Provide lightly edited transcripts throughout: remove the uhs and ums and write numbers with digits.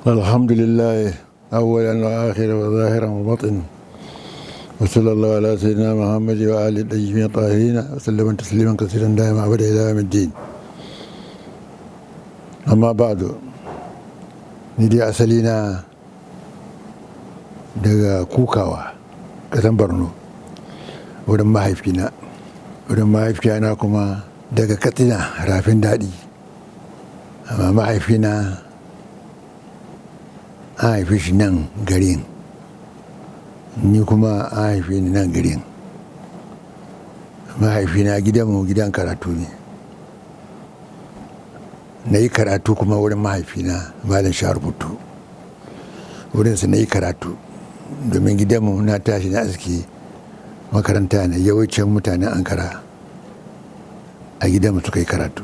الحمد لله أولا وآخرا وظاهرا وباطنا، وصلى الله على سيدنا محمد وآله الطيبين الطاهرين وسلم تسليما كثيرا دائما أبدا إلى يوم الدين. أما بعد، ni dai asali na daga Kukawa, ƙasan Borno, wurin mahaifina. Wurin mahaifiyana kuma daga Katsina, Rafin Daɗi. Amma mahaifina an haife shi nan garin, ni kuma an haife ni nan garin. Mahaifina, gidanmu gidan karatu ne. Na yi karatu kuma wurin mahaifina, Malam Sharubutu. Wurinsa na yi karatu, domin gidanmu na tashi na aski makaranta ne. Yawancin mutanen Ankara a gidanmu suka yi karatu.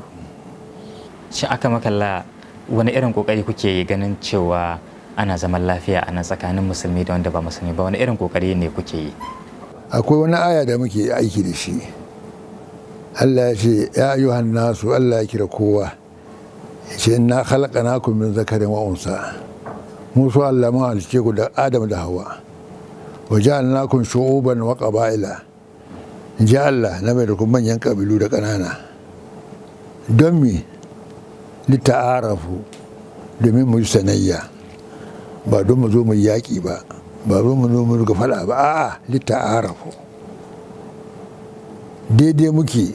Shi aka makalla, wani irin kokari kuke yi ganin cewa ana zaman lafiya a nan tsakanin Musulmi da wanda ba Musulmi ba? Wani irin kokari ne kuke yi? Akwai wani aya da muke aiki da shi. Allah ya ce: يا أيها الناس. Allah ya kira kowa, ya ce: إنا خلقناكم من ذكر وأنثى. Mu su Allah mun halicce ku da Adam da Hawa. وجعلناكم شعوبا وقبائل. In ji Allah, na mai da ku manyan kabilu da ƙanana. Don me? لتعارفوا, domin mu yi sanayya. Ba don mu zo mu yi yaƙi ba, ba don mu zo mu riga faɗa ba, a'a, لتعارفوا. Daidai muke,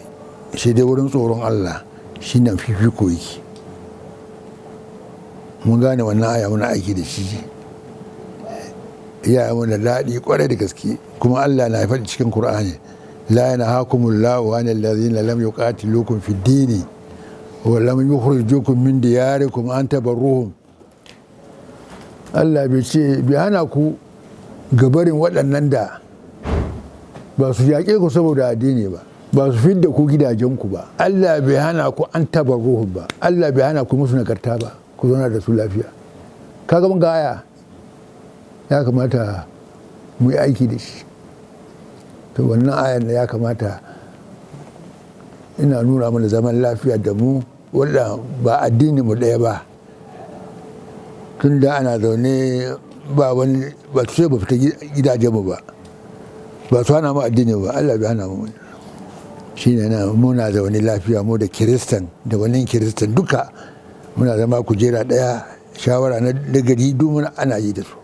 shi dai wurin tsoron Allah shi nan fifiko yake. Mun gane wannan aya, muna aiki da shi, ya yi mana daɗi kwarai da gaske. Kuma Allah na faɗi cikin Kur'ani: لا ينهاكم الله عن الذين لم يقاتلوكم في الدين ولم يخرجوكم من دياركم أن تبروهم. Allah bai ce bai hana ku gabarin waɗannan da ba su yaƙe ku saboda addini ba, ba su fidda ku gidajenku ba. Allah bai hana ku أن تبروهم ba. Allah bai hana ku musu nagarta ba, ku zauna da su lafiya. Kaga mun ga aya, ya kamata mu yi aiki da shi. To, wannan ayan da ya kamata ina nuna mana zaman lafiya da mu wanda ba addini mu ɗaya ba. Tun da ana zaune, ba wani ba su ba fita gidajen mu ba, ba su hana mu addini ba. Allah bai hana mu. Shi ne na muna zaune lafiya, mu da Kiristan da wani Kiristan duka muna zama kujera ɗaya. Shawara na gari duk muna ana yi da su.